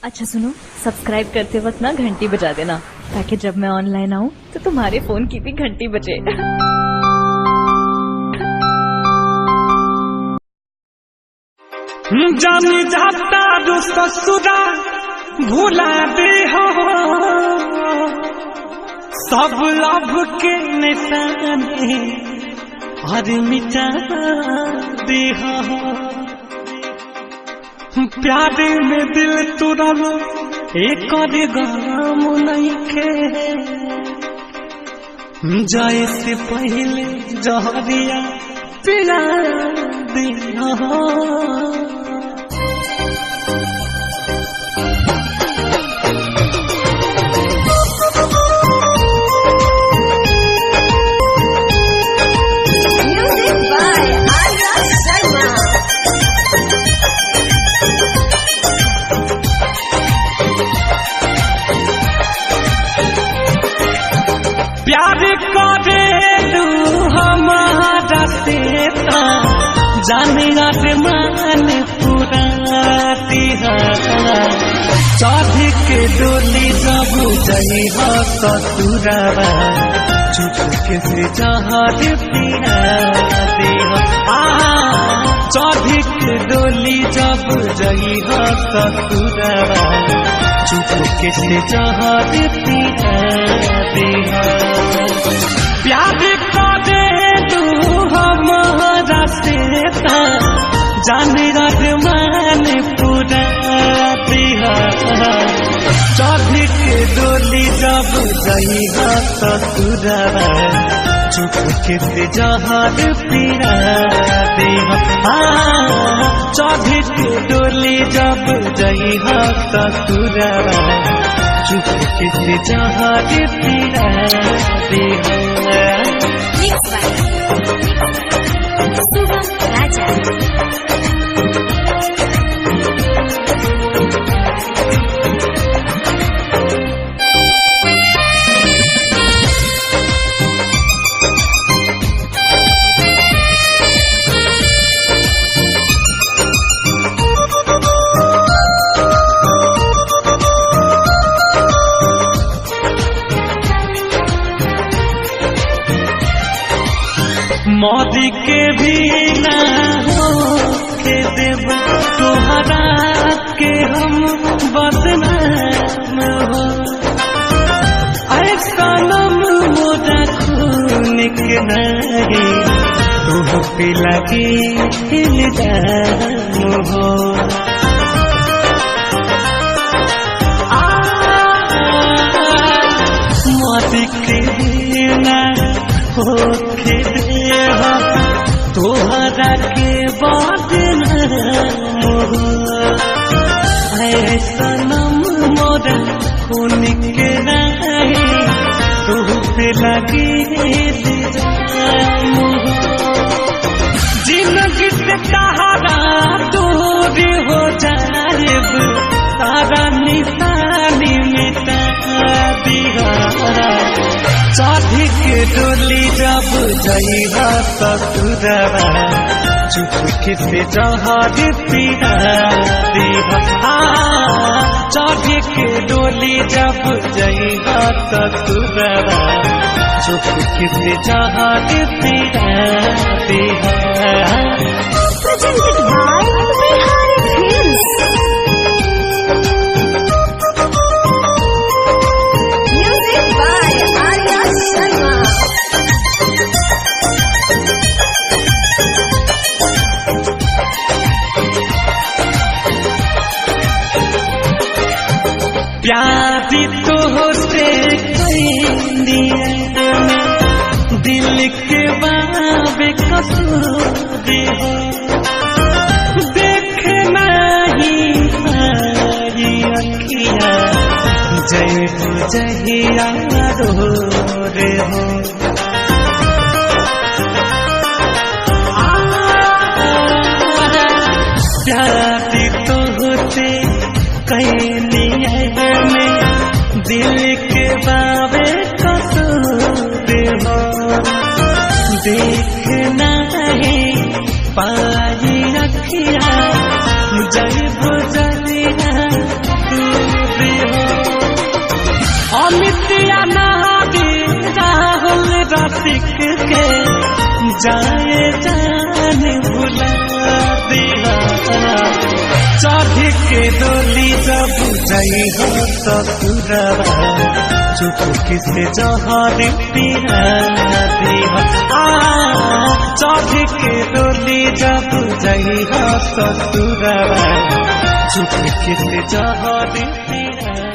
अच्छा सुनो, सब्सक्राइब करते वक्त ना घंटी बजा देना ताकि जब मैं ऑनलाइन आऊँ तो तुम्हारे फोन की भी घंटी बजे। जानी जाता जो ससुरा भुला दे हो, सब लभ के निशाने और मिटा दे हो। प्यारे में दिल तुरल एक गम नहीं खे, जाए से पहले जहरिया पिला दे हो। Music by Arya Sharma. प्यार करे तू हमारा सेता जाने मान पूरा चढ़ के डोली जब जई हो ससुरावा चुपके से जहर पिया आ चढ़ के डोली जब जई हो ससुरावा चुपके से जहर पिया। प्यार करे तू हमारा सेता जाने मान पूरा चढ़ के डोली जब जई हो ससुरावा चुपके से जहर पिया। चढ़ के डोली जब जई हो ससुरावा चुपके से जहर पिया। Mix by Shubham Raja. मौत के भी ना हो के देव तोहरा के हम बदनाम हो। अरे सनम मोरा खून के नहीं तुह पे लगे इल्जाम हो। मौत के भी ना हो के देह तोहरा के बदनाम हो। अरे सनम मोरा खून के नहीं तुह पे लगे इल्जाम हो। जिंदगी से सहारा दूर हो जाएब सारा निशानी मिटा दिया। चढ़ के डोली जब जई हो ससुरवा चुपके से जहर पिया। चढ़ के डोली जब जई हो ससुरवा चुपके से जहर पिया। Presented by Bihari Films. Music by Arya Sharma. प्यारी तो से दिल के बाबे कसूर हो, देख नहीं पाई अखिया जय जहिया रो रे हो। प्यारी तो होते कहीं में दिल के बाबे कसूर हो, देखना है पाई रखिया जय जलिया तू जाए जान भुला दिहा। चढ़ के डोली जब जाई हो ससुरवा, चुपके से जहर पिया दिहा। आ चढ़ के डोली जब जाई हो ससुरवा, चुपके से जहर पिया।